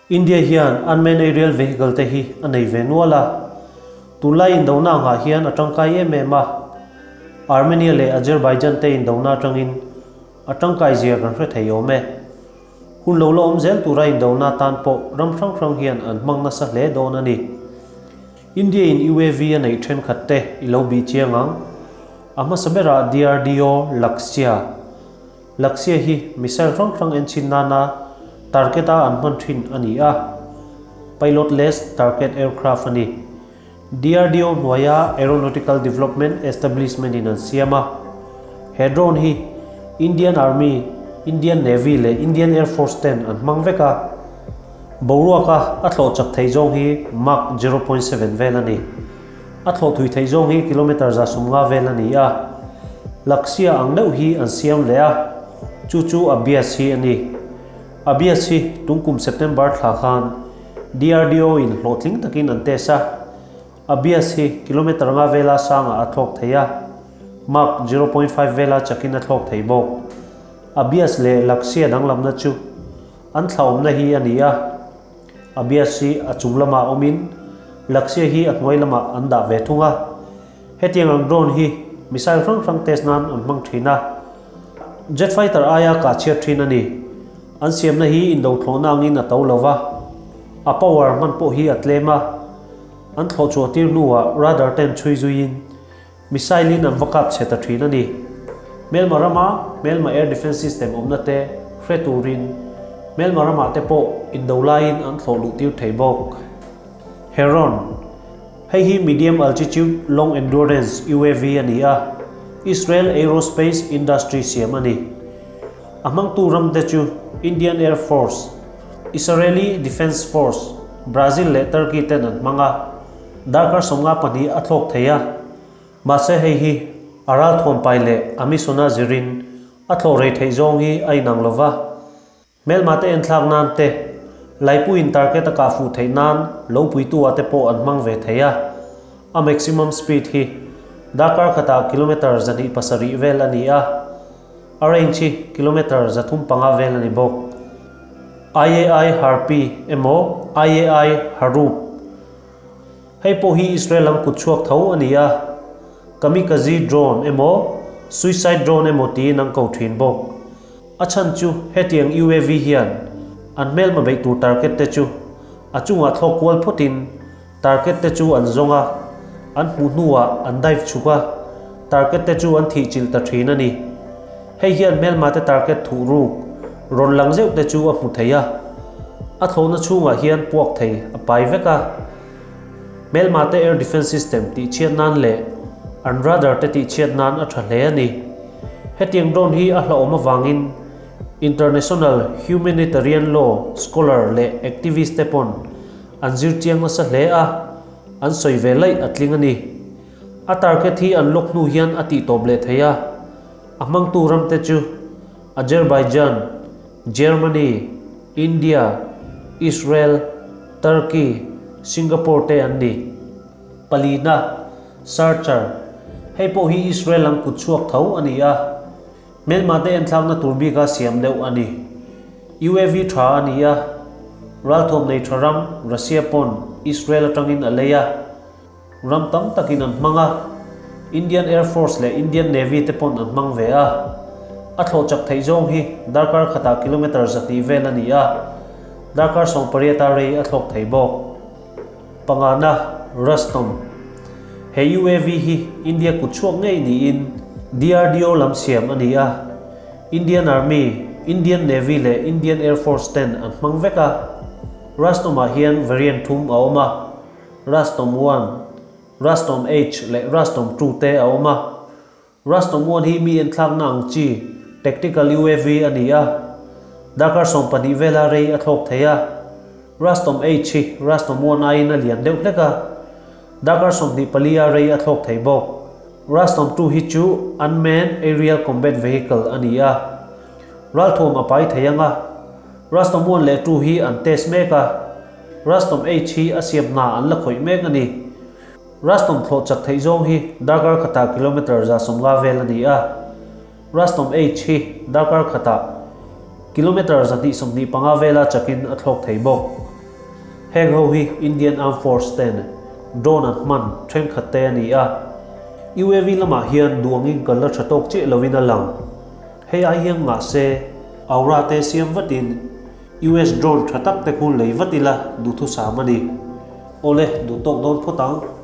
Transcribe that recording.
India hian unmanned aerial vehicle te hi a nei ve nual a, tunlai indona angah hian a tangkai em em a. Armenia leh Azerbaijan te indona atangin a tangkai zia kan hre thei awm e. Hun lo la awm zel tura indona atan pawh ram hrang hrang hian an hmang nasa hle dawn a ni. India in UAV a neih thenkhat te i lo bih chiang ang. A hmasa berah DRDO Lakshya. Lakshya hi missile hrang hrang enchhin nana target a an hman thin a ni a, pilotless target aircraft a ni. DRDO hnuaia Aeronautical Development Establishment in an siam a. He drone hi Indian Army, Indian Navy leh Indian Air Force ten an hmang vek a. Boruaka a thlawh chak thei zawng hi Mach 0.7 vel a ni. A thlawh thui theih zawng hi kilometre 150 vel a ni a. Lakshya ang deuh hi an siam leh a, chu chu Abhyas hi a ni. Abhyas hi tungkum September thla khan DRDO in hlawhtling takin an test a. Abhyas hi kilometre nga vela sangah a thlawk thei a, Mach 0.5 vela chakin a thlawk thei bawk. Abhyas leh Lakshya danglamna chu an thlaawmna hi a ni a. Abhyas hi a chung lamah awmin Lakshya hi a hnuai lamah an dah ve thung a. Hetiang ang drone hi missile hrang hrang test nan an hmang thin a. Jet fighter aia kah chhiat thin a ni. An siamna hi indo thlawhna angin a to lo va, a power hman pawh hi a tlem a. An thlawh chhuah tir hnuah radar ten chhui zuiin missile in an va kap chhe ta thin a ni. Hmelma rama hmelma air defence system awmna te hre turin hmelma ramah te pawh indo laiin an thlawh luh tir thei bawk. Heron, Hei hi Medium Altitude Long Endurance UAV a ni a, Israel Aerospace Industry siam a ni. A hmangtu ram te chu Indian Air Force, Israeli Defence Force, Brazil leh Turkey ten an hmang a, darkar 52 a thlawk thei a. Mahse hei hi a ralthuam pai leh a mission a zirin a thlawh rei theih zawng hi a inang lo va. Hmelma te enthlak nan te, laipuiin target a kah fuh theih nan lo puitu ah te pawh an hmang ve thei a. A maximum speed hi darkar khatah kilometre 207 vel a ni a, a range hi kilometre 305 vel a ni bawk. IAI Harpy emaw IAI Harup hei pawh hi Israel lam kut chhuak tho a ni a, kamikaze drone emaw suicide drone emaw tiin an ko thin bawk. A chhan chu hetiang UAV hian an hmelma beih tur target te chu a chungah thlawk kual phawtin target te chu an zawng a, an hmuh hnuah an dive chhuk a, target te chu an thih chilh ta thin a ni. Hei hian hmelma te target thuh ruk rawn lang zeuh te chu a hmu thei a, a thlawhna chhungah hian puak thei a pai vek a. Hmelma te air defence system tih chhiat nan leh an radar te tih chhiat nan a tha hle a ni. Hetiang drone hi a hlauhawm avangin international humanitarian law scholar leh activist te pawn an zir chiang nasa hle a, an sawi ve laih a tling a ni. A target hi an lawk hnu hian a tih tawp leh thei a, a hmangtu ram te chu Azerbaijan, Germany, India, Israel, Turkey, Singapore te an ni. Palina, Searcher, hei pawh hi Israel lam kut chhuak tho a ni a, hmelma te enthlakna tur bika siam deuh a ni. UAV tha a ni a, ralthuam nei tha ram Russia pawn Israel atangin a lei a, ram tam takin an hmang a, Indian Air Force leh Indian Navy te pawn an hmang ve a. A thlawh chak theih zawng hi darkar khatah kilometre 200 vel a ni a, darkar 18 a rei a thlawk thei bawk. Pangana, Rustom. He UAV hi India kut chhuak ngei niin DRDO lam siam a ni a. Indian Army, Indian Navy leh Indian Air Force ten an hmang vek a. Rustom-ah hian variant thum a awm a, Rustom 1, Rustom H leh Rustom 2 te a awm a. Rustom 1 hi mi enthlakna ang chi tactical UAV a ni a, darkar 12 vela rei a thlawk thei a. Rustom H hi Rustom 1 aiin a lian deuh hlek a, darkar 24 a rei a thlawk thei bawk. Rustom 2 hi chu unmanned aerial combat vehicle a ni a, ralthuam a pai thei ang a. Rustom 1 leh 2 hi an test mek a, Rustom H hi a siam hna an la khawih mek a ni. Rustom thlawh chak theih zawng hi darkar khatah kilometre 150 vel a ni a, Rustom H hi darkar khatah kilometre 225 vela chakin a thlawk thei bawk. Heng ho hi Indian Armed Force ten drone an hman thenkhat te a ni a. UAV lamah hian duangin kan la tha tawk chiah lovin a lang. Hei ai hian ngah se, Aura te siam vatin US drone tha tak te khu lei vat ila duhthusam a ni. Awle, duh tawk dawn phawt ang.